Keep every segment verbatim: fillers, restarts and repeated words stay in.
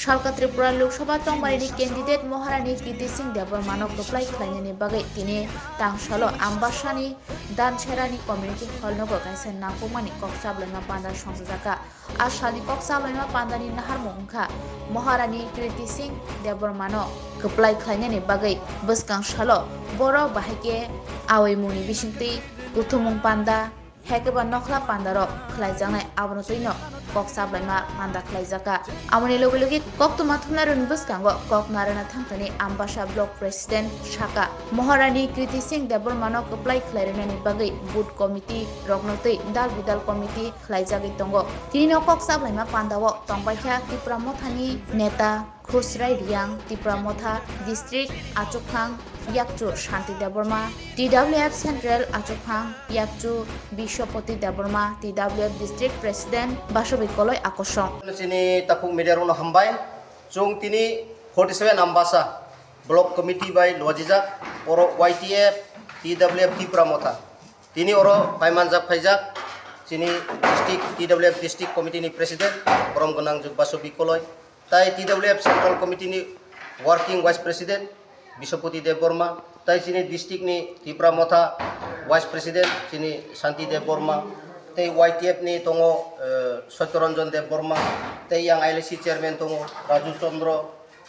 Salka Tripura Lok Sabha tongbarini candidate Maharani Kirti Singh Debbarmano kwplai khlainani bagwi tini tangsalo Ambasani Dancherani Community Hall nogo kaisa nangkukmani kok chablaima panda songchajakha. A salni kok chablaima pandani naharmung wngkha Maharani Kirti Singh Debbarmano kwplai khlainani bagwi bwskang salo borok bahai khe awi mungni bisingtwi kuthumung panda, hekeba nokhla pandarok khlaijaknai, abono twino kok chablaima panda khlaijakha. Amoni logi logi koktwma thumnairokni bwskango kok narwkna thangthani Ambasa Block President sakha, Maharani Kirti Singh Debbarmano kwplai khlai rwnani bagwi booth committee rokno twi dal bidal committee khlaijagwi tongo. Tinino kok chablaima pandao tongbaikha Tipra Mothani neta Khusrai Riang, Tipra Motha District achukphang yakchu Shanti Debbarma, T W F Central achukphang yakchu Biswapati Debbarma, T W F District President Basabi Koloi Akosong. Chini takhuk media rokno hambai. Chwng tini forty seven Ambasa Block Committee bai luajijak, oro Y T F, T W F Tipra Motha. Tini oro paimanjak phaijak chini district, T W F District Committee ni President, borom gwnang Jugbaso Bikoloi, tai T W F Central Committee ni Working Vice President, Biswapati Debbarma, tai chini district ni Tipra Motha Vice President, chini Shanti Debbarma, tei Y T F ni tongo, eh, Satyaranjan Debbarma, tei yang I L C Chairman tongo, Raju Chandra,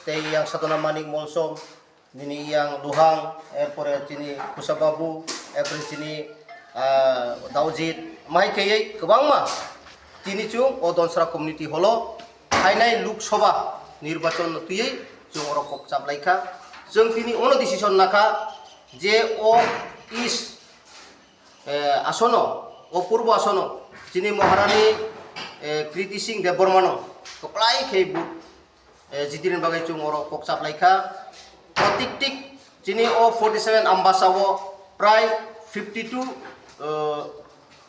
tei yang Sadhana Manik Molsom, nini yang Luhang, erpore chini Kusa Babu, erpore chini, ah, Daujit, mahai kheyei kwbangma tini chwng o Donsra community holo phainai Lok Sabha nirbachon no twiwi chwng oro kok chaplaikha. Chwng tini ono decision nakha je o East, eh, asono, o Purbo asono chini Maharani, eh, Kriti Singh Debbarmano kwplai khe bu eh, jitirin bagwi chwng oro kok chaplaikha. Protiktik chini o forty seven Ambasa o prai fifty two, eh,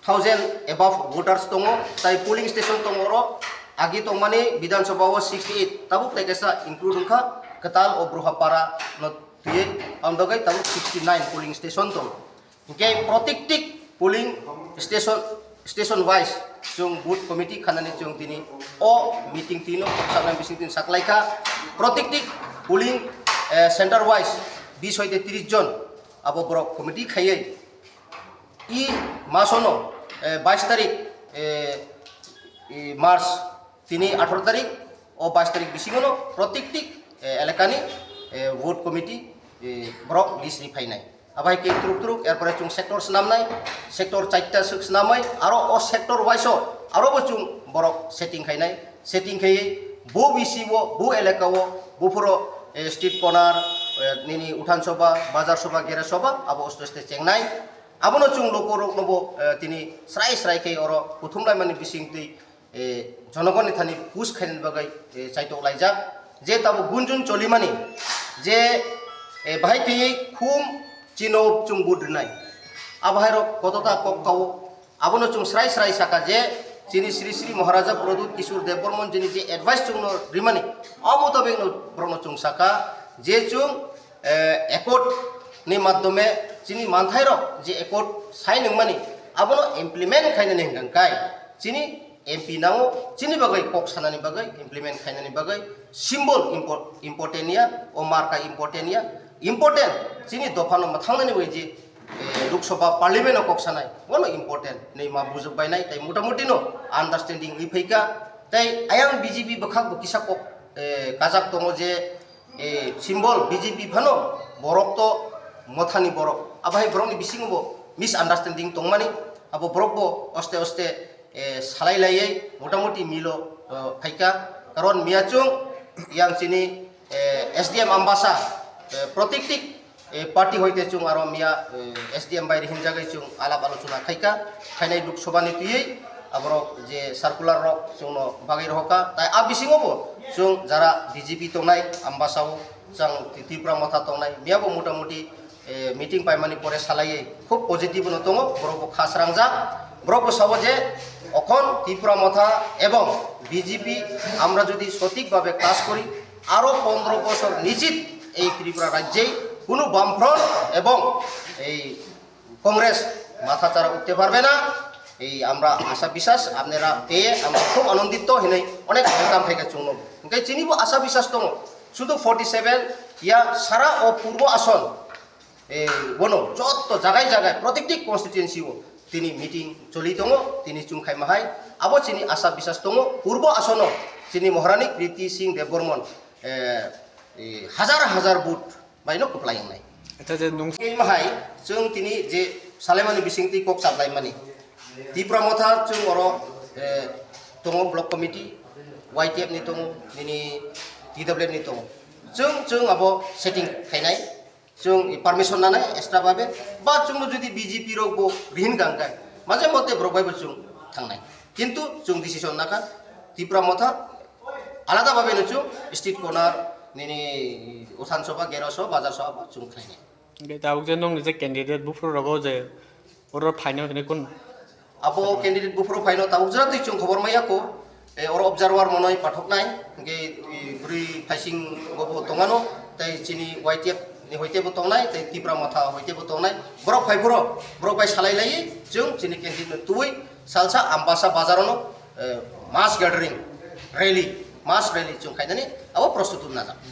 thousand above voters tongo, tai polling station tongo oro. Agi tongmani Bidhan Sabha o sixty eight, tabuk tai kaisa include wngkha kwtal o Bruhapara no twiwi, ang bagwi tabuk sixty nine polling station tongo. Hinkhe protiktik polling station, station wise chwng booth committee khanani chwng tini o meeting tino khakchangna bising tini saklaikha. Protiktik polling, eh, center wise bis hoite tris jon abo borok committee khaiwi i masono, eh, bais tarik, eh, i March tini atharo tarik, o bais tarik bisingono protiktik, eh, elakani, eh, vote committee, eh, borok list ri phainai. Abai khe truk truk, erpore chwng sector swnamnai, sector charta swk swnamwi, aro o sector wise o aro bo chwng borok setting khainai, setting khaiwi bo bisi o, bo elaka o, buphuro, eh, street corner, eh, nini Uthan Sabha, Bazar Sabha, Gere Sabha, abo oste oste chengnai. Abono chwng lukurokno bo, eh, tini srai srai khe oro kuthumlaimani bisingtwi eh, jonogonni thani push khainani bagwi, eh, chaitok laijak, je tabuk gunjun cholimani, je, eh, bahai khaiwi khum chino chwng vote rwnai. Abo hairok kotota kok kao, abono chwng srai srai saka je chini Sri Sri Maharaja Pradyut Kishore Debbarman jini je advice chwngno rimani, o mutabikno borokno chwng saka je chwng, eh, accord ni madhyome chini manthairok je accord sign wngmani, abono implement khainani hwnkha kai chini M P nango chini bagwi kok sanani bagwi, implement khainani bagwi symbol impor-, important ya, o marka important ya, important chini dophano mwthangnani bagwi je, eh, Lok Sabha Parliament o kok sanai, bono important hinwi ma bujok bainai, tei motamuti no understanding wngwi phaikha, tei ayang B J P bwkhak bo kisa kok, eh, kajak tongo je, eh, symbol B J P phano borok to mothani borok, abo hai borokni bisingo bo misunderstanding tongmani, abo borok bo oste oste eh, salai laiwi motamuti milo, eh, phaikha. Karon miyachwng yang chini, eh, S D M Ambasa, eh, protiktik, eh, party hoite chwng aro miya, eh, S D M bai rihinjagwi chwng alap alochona khaikha, khainai Lok Sabha ni twiwi aborok je circular rok chwngno bagwi rohorkha, tai a bisingo bo chwng jara B J P tongnai Ambasa o, chwng Tipra Motha tongnai, miya bo motamuti eh, meeting paimani pore salaiwi khub positive no tongo, borok bo kha srangjak, borok bo sao je okhon Tipra Motha ebong B J P amra jodi sothik bhabe kaj kori, aro pondro bosor nichit ei Tripura rajye kunu Bamfront ebong ei Congress matha chara utte parbe na, এই আমরা আশা বিশ্বাস আপনারা পেয়ে আমরা খুব আনন্দিত, হেনে অনেক welcome খাইকা চুংনো। Hingke chini bo আশা বিশ্বাস tongo, শুধু forty seven ya sara o purbo ason, e, bono jotto jagai jagai protekti constituency o tini meeting choli tongo, tini chungkhai mahai. Abo chini আশা বিশ্বাস tongo, purbo asono chini Maharani Kriti Singh Debbarman, e, e, hazar hazar vote baino kwplai wngnai. Acha, je nung- Tei mahai chwng tini je salaimani bisingtwi kok chaplaimani, Tipra Motha chwng oro, eh, tongo block committee, Y T F ni tongo, nini T W F ni tongo. Chwng, chwng abo setting khainai, chwng permission nanai extra babe, ba chwngno jodi B J P rok bo rihin gangkai, maje mote borok bai bo chwng thangnai. Kintu chwng decision nakha, Tipra Motha alada babe no chwng street corner, nini Uthan Sabha, Gero Sabha, Bazar Sabha bo chwng khlainai. Hingke tabuk je nongni je candidate buphuru rogo je oro phaino hwnwi kun? Abo candidate buphuru phaino tabuk jora twi chwng khobor maya kho. E, oro observer monoi pathoknai, hingke, e, bwrwi phaising bo bo tongano, tei chini Y T F ni hoite bo tongnai, tei Tipra Motha hoite bo tongnai. Borok phai phuru, borok bai salai laiwi chwng chini candidate no tubui salsa Ambasa bazar ono, e, mass gathering, rally, mass rally chwng khainani abo prostut najak.